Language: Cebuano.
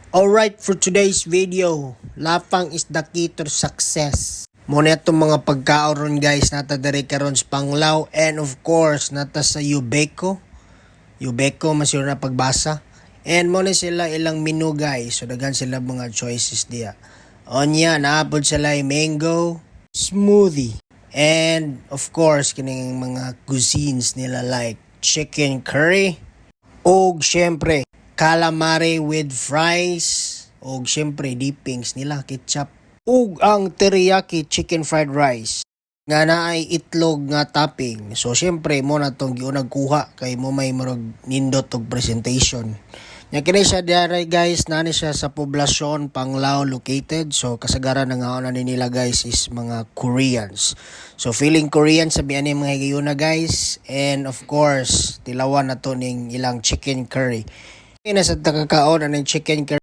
Alright, for today's video, lapang is the key to success. Mao na itong mga pagkaon ron, guys, naa ta diri karon sa Panglao and of course, naa ta sa Yubeco. Yubeco, masure na pagbasa. And mao na sila ilang menu, guys. So daghan sila mga choices diya. Onya, naa pod sila ay mango smoothie. And of course, kining mga cuisines nila like chicken curry, og syempre, calamari with fries, og syempre dippings nila, ketchup, ug ang teriyaki chicken fried rice nga naay itlog nga topping. So syempre mao na tong giunag kuha kay mao may murag nindot og presentation. Nya kini siya diara, guys, naa ni siya sa Poblacion, Panglao located. So kasagaran nga ni nila, guys, is mga Koreans. So feeling Korean sa ani mga higayuna, guys. And of course, tilawan na to ning ilang chicken curry. Kaya sa takakaon aning chicken curry.